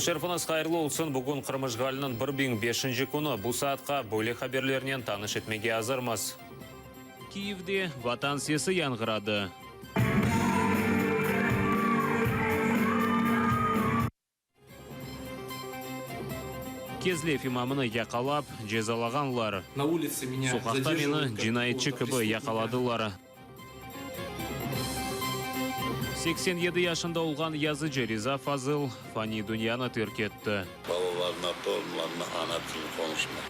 Kün şerifiñiz hayırlı olsun! Bugün Qırım işğaliniñ 1005-nci künü. Bu saatqa böyle haberlernen tanış etmege azırmız. Kiyevde Vatan sesi yañğıradı. Kezlev imamını yaqalap, cezalağanlar. Soqaqta meni cinayetçi kibi yaqaladılar. 87 yaşında olğan yazıcı Riza Fazıl faniy dünyanı terk etti. Balalarına, torunlarına ana tilini qonuşmaq.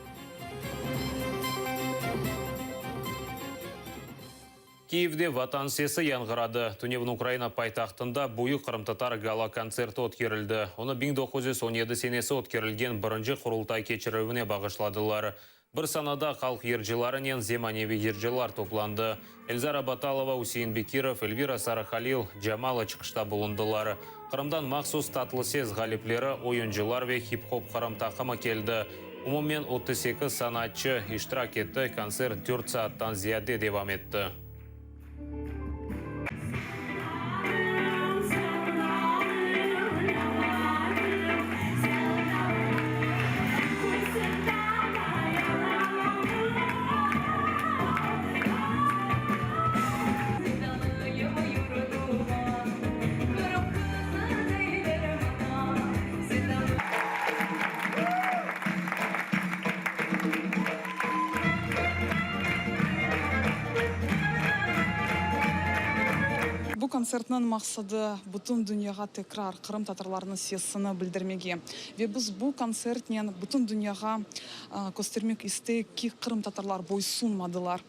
Kiyevde Vatan sesi yañğıradı. Tünevin Ukraina paytahtında büyük qırımtatar gala-kontserti ötkerildi. Onı 1917 senesi ötkerilgen birinci Qurultay keçirilüvine bağışladılar. Bir sanada halq yırcılarınen zemaneviy yırcılar toplandı. Elzara Batalova, Üsein Bekirov, Elvira Sarıhalil, Camala çıqışta bulundılar. Qırımdan mahsus Tatlı ses ğalipleri, oyuncılar ve Hip-hop Qırım taqımı keldi. Umumen 38 sanatçı iştirak etti, kontsert dört saattan ziyade devam etti. Bu kontsertniñ maqsadı, bütün dünyağa tekrar qırımtatarlarnıñ sesini bildirmege. Ve biz bu kontsertnen bütün dünyağa köstermek isteyik ki, qırımtatarlar boysunmadılar.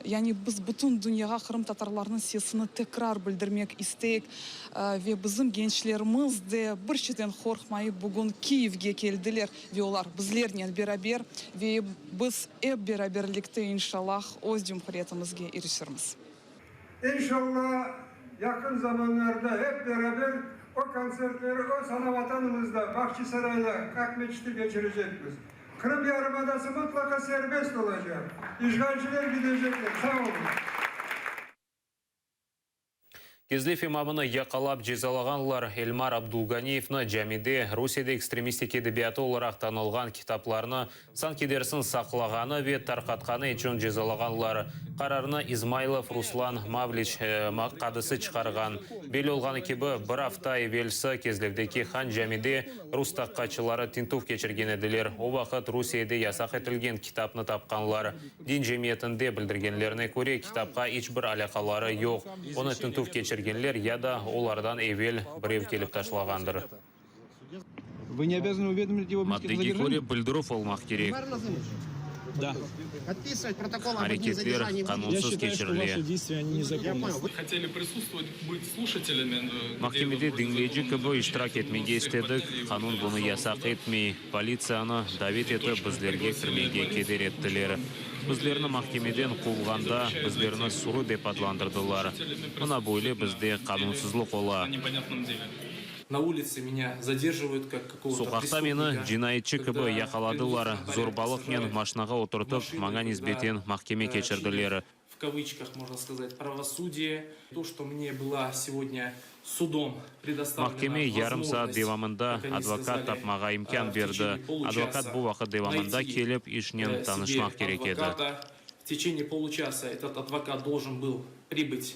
Yani biz bütün dünyağa qırımtatarlarnıñ sesini tekrar bildirmek isteyik. Ve bizim gençlerimiz de bir şeyden qorqmayıp bugün Kiyevge keldiler ve olar bizlernen beraber ve biz ep beraberlikte inşallah öz cumhuriyetimizge irişirmiz. İnşallah yaqın zamanlarda hep beraber o kontsertleri öz ana Vatanımızda, Bahçisarayda, Aqmeçitte keçirecekmiz. Qırım yarımadası mıtlaqa serbest olacaq. İşğalciler gidecekler. Sağ olun. Kezlev imamını yaqalap cezalağanlar. Elmar Abdulganiyevni camide Rusiyede ekstremistik edebiyatı olaraq tanılğan kitaplarnı sanki dersiñ saqlağanı ve tarqatqanı içün cezalağanlar. Qararnı İzmaylov Ruslan Mavliç qadısı çıqarğan. Belli olğanı kibi, bir afta evelsi Kezlevdeki Han Camide rus taqiqatçıları tintüv keçirgen ediler. O vaqıt Rusiyede yasaq etilgen kitapnı tapqanlar. Din cemiyetinde bildirgenlerine köre, kitapqa iç bir alâqaları yoq, onı tintüv keçirgenler ya da olardan evel birev kelip taşlağandır. Maddege köre, bildirüv olmaq kerek. Areketler qanunsız keçirile. Mahkemede diñleyici kibi iştirak etmege istedik, qanun bunı yasaq etmey. Politsiyanı davet etip, bizlerge kirmege keder ettiler. Bizlerni mahkemeden quvğanda, bizlerni sürü dep adlandırdılar. Mına böyle bizde qanunsızlıq ola. Soqaqta meni cinayetçi kibi yaqaladılar, zorbalıqnen maşinağa oturtıp, maña nisbeten mahkeme keçirdiler. V kavıçkah можно сказать, pravosudie, to, çto mne byla segodnâ sudom predostavlena Mahkeme yarım saat vozmojnost, devamında kak oni advokat skazali, tapmağa imkân v berdi. teçeniye Advokat poluçasa bu vaqıt devamında nayti kelip işnen себе tanışmaq kerek edi. advokata, v teçeniye poluçasa etot advokat doljen byl pribıtь.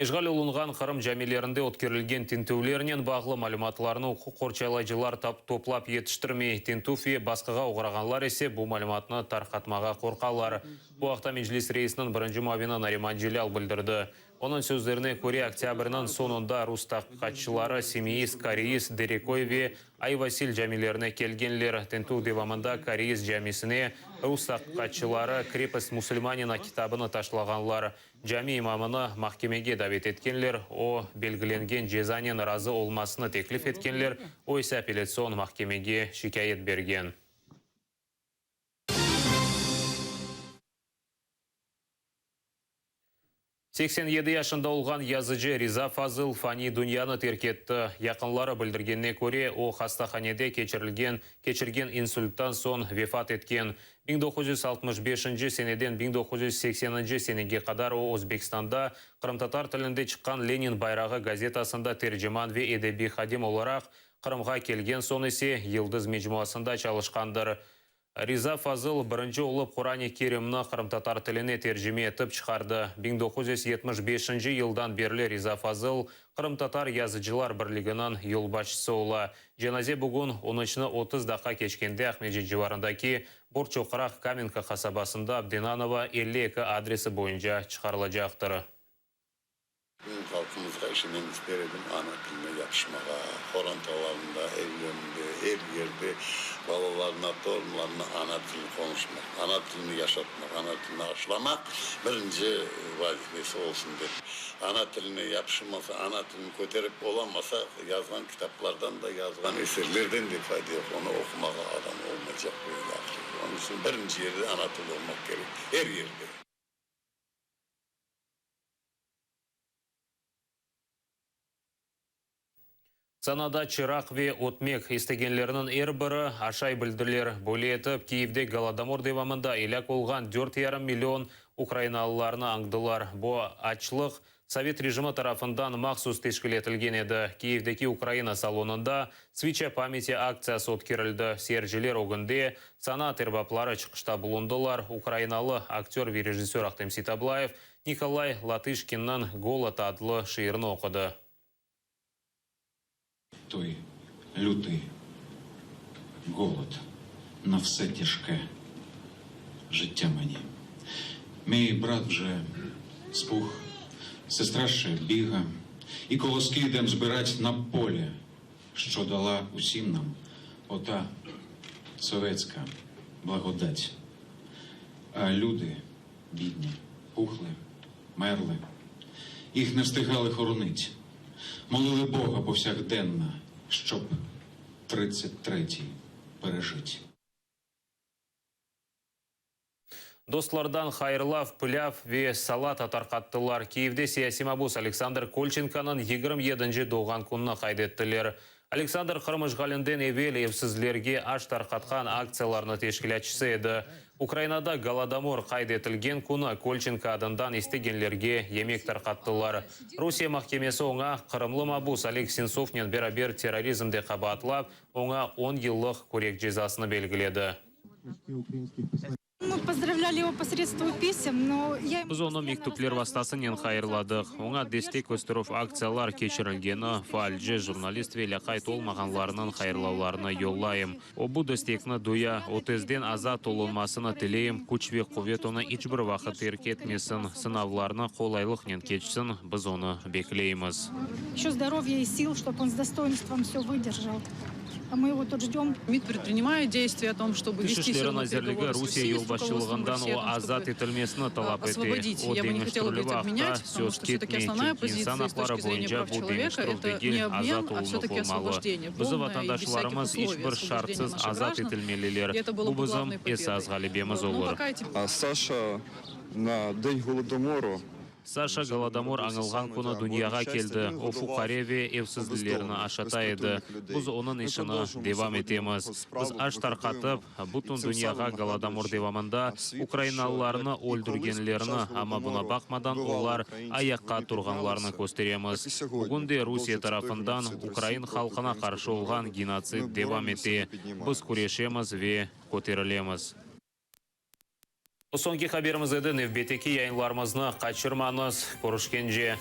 İşğal olunğan Qırım camilerinde ötkerilgen tintüvlernen bağlı malümatlarnı uquq qorçalayıcılar toplap yetiştirmey, tintüv ve basqığa oğrağanlar ise bu malümatnı tarqatmağa qorqalar. Bu aqta Meclis reisiniñ birinci muavini Nariman Celâl bildirdi. Onıñ sözlerine köre, oktâbrniñ soñunda rus taqiqatçıları Simeiz, Koreiz, Dereköy ve Ay-Vasil camilerine kelgenler. Tintüv devamında Koreiz camisine rus taqiqatçıları Krepost musulmanina kitabını taşlağanlar. Cami imamını mahkemege davet etkenler, o, belgilengen cezanen razı olmasını teklif etkenler, o ise apellâtsion mahkemege şikâyet bergen. 87 yaşında olğan yazıcı Riza Fazıl faniy dünyanı terk etti. Yaqınları bildirgenine köre, o, hastahanede keçirilgen keçirgen insulttan soñ vefat etken. 1965 seneden 1980 senege qadar o, Özbekistanda qırımtatar tilinde çıqqan Lenin bayrağı gazetasında terciman ve edebiy hadim olaraq. Qırımğa kelgen soñ ise Yıldız mecmuasında çalışqandır. Riza Fazıl birinci olıp Quran-i Kerimni qırımtatar tiline tercime etip çıqardı. 1975 yıldan berli Riza Fazıl Qırımtatar yazıcılar birliginiñ yolbaşçısı ola. Cenaze bugün on üçni 30 daqqa keçkende Aqmescit civarındaki Borçoqraq Kamenka qasabasında Abdenanova 52 adresi boyunca çıqarılacaqtır. Bugün halqımızğa işinen ister edim ana tiline yapışmağa, qorantalarında, evlerinde, er yerde balalarına, torunlarına ana tilini qonuşmaq, ana tilini yaşatmaq, ana tilini aşlamaq birinci vazifesi olsun dep. Ana tiline yapışılmasa, ana tilini köterip olamasa, yazğan kitaplardan da, yazğan eserlerden de fayda yoq, onı oqumağa adam olmaycaq böyle ahır. Onıñ içün birinci yerde ana tili olmaq kerek, er yerde. Sanada çıraq ve ötmek istegenlerniñ er biri aşay bildiler. Böyle etip, Kiyevde Golodomor devamında elâk olğan dört yarım million ukrainalılarnı añdılar. Bu açlıq sovet rejimi tarafından mahsus teşkil etilgen edi. Kiyevdeki Ukraina salonında Sviça pamyati aktsiyası ötkerildi. Seyirciler ögünde sanat erbapları çıqışta bulundılar, ukrainalı aktör ve rejissör Ahtem Seitablayev Nikolay Latışkinniñ Golod adlı şiirini oqudı. Toy lütıy golod na vse tежке життя meni. Miy brat vже spuh, sestra ще biga, i koloski idem zbirat na pole, şço dala usim nam ota sovetska blagodat. A lüdi bidni, puhli, merli, ih ne vstigali horonit, molili Boga povsякdenno, şçob tridtsять tretiy perejit. Dostlardan hayırlav, pilâv ve salata tarqattılar. Kiyevde siyasiy mabus Aleksandr Kolçenkonıñ 27-nci doğğan kününi qayd ettiler. Aleksandr Qırım işğalinden evel evsizlerge aş tarqatqan aktsiyalarnıñ teşkilâtçısı edi. Ukrainada Golodomor qayd etilgen künü Kolçenko adından istegenlerge yemek tarqattılar. Rusiye mahkemesi oña qırımlı mabus Oleg Sentsovnen beraber terrorizmde qabaatlap, oña on yıllıq kürek cezasını belgiledi. Biz onı mektüpler vastasınen hayırladıq. Oña destek kösterüv aktsiyalar keçirilgeni, faalci, jurnalist ve lâqayt olmağanlarnıñ hayırlavlarını yollayım. O, bu destekni duya. O, tezden azat olunmasını tileyim, küç ve quvet onı iç bir vaqıt terk etmesin, sınavlarnı qolaylıqnen keçsin, biz onı bekleymiz. Tış işleri nazirligi Rusiye yolbaşçılığından o azat etilmesini talap ete. O deñiştirilüvi aqta söz ketmey, çünki insan aqları boyunca bu deñiştirüv degil, azat olunuv olmalı. Bizim vatandaşlarımız iç bir şartsız azat etilmeliler. Bu bizim esas ğalebemiz olur. Saşa na Den Golodomoru Saşa Golodomor añılğan künü dünyağa keldi. O, fuqare ve evsizlilerni aşata edi. Biz onıñ işini devam etemiz. Biz aş tarqatıp, bütün dünyağa Golodomor devamında ukrainalılarnı öldürgenlerini, amma buña baqmadan olar ayaqqa turğanlarını kösteremiz. Bugün de Rusiye tarafından ukrain halqına qarşı olğan genotsid devam ete. Biz küreşemiz ve köterilemiz. Bu soñki haberimiz edi. Nevbetteki yayınlarımıznı qaçırmañız. Körüşkence!